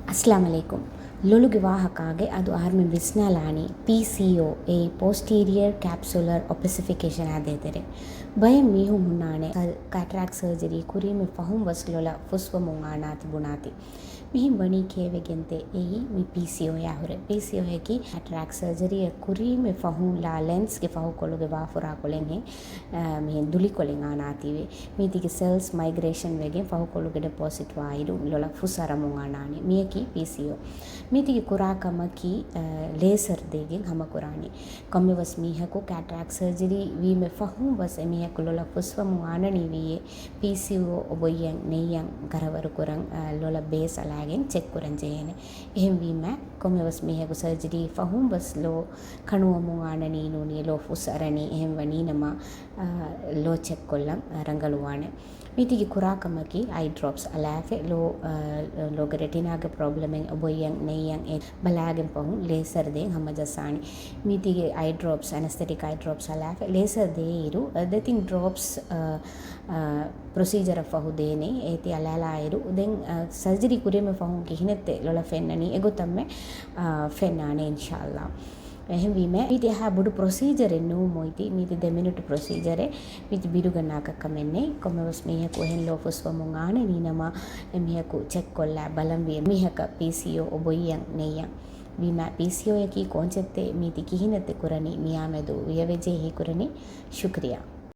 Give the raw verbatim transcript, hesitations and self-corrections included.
އައްސަލާމު ޢަލައިކުމް. ލޮލުގެ ވާހަކާގެ އަދު އަހަރުމެން ވިސްނާލާނީ ޕީސީއޯ، އެއީ ޕޯސްޓީރިއަރ ކެޕްސުލަރ އޮޕެސިފިކޭޝަނާ ދޭތެރޭ. ބައެއް މީހުން ހުންނާނެ ކެޓްރެކްޓް ސަރޖަރީ ކުރީމެ ފަހުން ވަސް ލޮލަށް ފުސްވަމުން އާނާތި ބުނާތި. މިހެން ވަނީ ކޭވެގެންދޭ އެއީ މި ޕީސީއޯއާ ހުރެ. ޕީސީއޯއަކީ ކެޓްރެކްޓް ސަރޖަރީއެއް ކުރީމެ ފަހުން ލާ ލެންސްގެ ފަހުކޮޅުގެ ވާފުރާކޮޅެއްހެން، އާ، މިހެން ދުލިކޮޅެއް އާނާތީވެ. މީތިގެ ސެލްސް މައިގްރޭޝަން ވެގެން ފަހުކޮޅުގެ ޑެޕޯސިޓް ވާއިރު ލޮލަށް ފުސް އަރަމުން އަނާނެ. މިޔަކީ ޕީސީއޯ. މީތިގެ ކުރާ ކަމަކީ، އާ، ލޭސަރް ދޭގެން ހަމަކުރާނީ. ކޮންމެވެސް މީހަކު ކެޓްރެކްޓް ސަރޖަރީ ވީމެ ފަހުން ވަސް އެމީހަކު ލޮލަށް ފުސްވަމުން އާނަނީވީއޭ، ޕީސީއޯ އޮބޮއްޔަން ނެއްޔަން ކަރަވަރުކުރަން، އާ، ލޮލަށް ބޭސް އަޅާގެން ޗެކް ކުރަން ޖެހޭނެ. އެހެންވީމަ، ކޮންމެވެސް މީހަކު ސަރޖަރީ ފަހުން ވަސް ލޯ ކަނުވަމުން އާނަނީ ނޫނީ، ލޯ ފުސް އަރަނީ، އެހެން ވަނީނަމަ، އާ، ލޯ ޗެކް ކޮށްލަން، އާ، ރަނގަޅުވާނެ. މީތިގެ ކުރާ ކަމަކީ އައި ޑްރޮޕްސް އަޅާފަ، ލޯ، އާ، ލޯގެ ރެޓިނާގެ ޕްރޮބްލަމެއް އޮބޮއްޔަން ނެއްޔަން އެ ބަލާގެން ފަހުން ލޭސަރް ދޭން ހަމަޖައްސާނެ. މީތިގެ އައި ޑްރޮޕްސް، އެނަސްތެޓިކް އައި ޑްރޮޕްސް އަޅާފަ، ލޭސަރް ދޭއިރު، އާ، ދެތިން ޑްރޮޕްސް، އާ، އާ، ޕްރޮސީޖަރަށް ފަހު ދޭނެ. އޭތި އަޅާލާއިރު، ދެން، އާ، ސަރޖަރީ ކުރީމެ ފަހުން ކިހިނެއްތެ ލޮލަށް ފެންނަނީ، އެގޮތަށްމެ، އާ، ފެންނާނެ އިންޝާﷲ. އެހެންވީމެ، މީތި އެހާ ބޮޑު ޕްރޮސީޖަރެއް ނޫން މޮއިތި، މީތި ދެ މިނިޓު ޕްރޮސީޖަރެއް، މީތި ބިރުގަންނާކަށް ކަމެއް ނެތް. ކޮންމެވެސް މީހަކު އެހެން ލޯ ފުސްވަމުން އާނަނީނަމަ، އެމީހަކު ޗެކް ކޮށްލާ ބަލަންވީ މީހަކަށް ޕީސީއޯ އޮބޮއްޔަން ނެއްޔަން. ވީމާ ޕީސީއޯއަކީ ކޯންޗެއްތެ، މީތި ކިހިނެއްތެ ކުރަނީ، މިއާމެދު ވިޔަވެޖޭ ހީކުރަނީ. ޝުކްރިޔާ.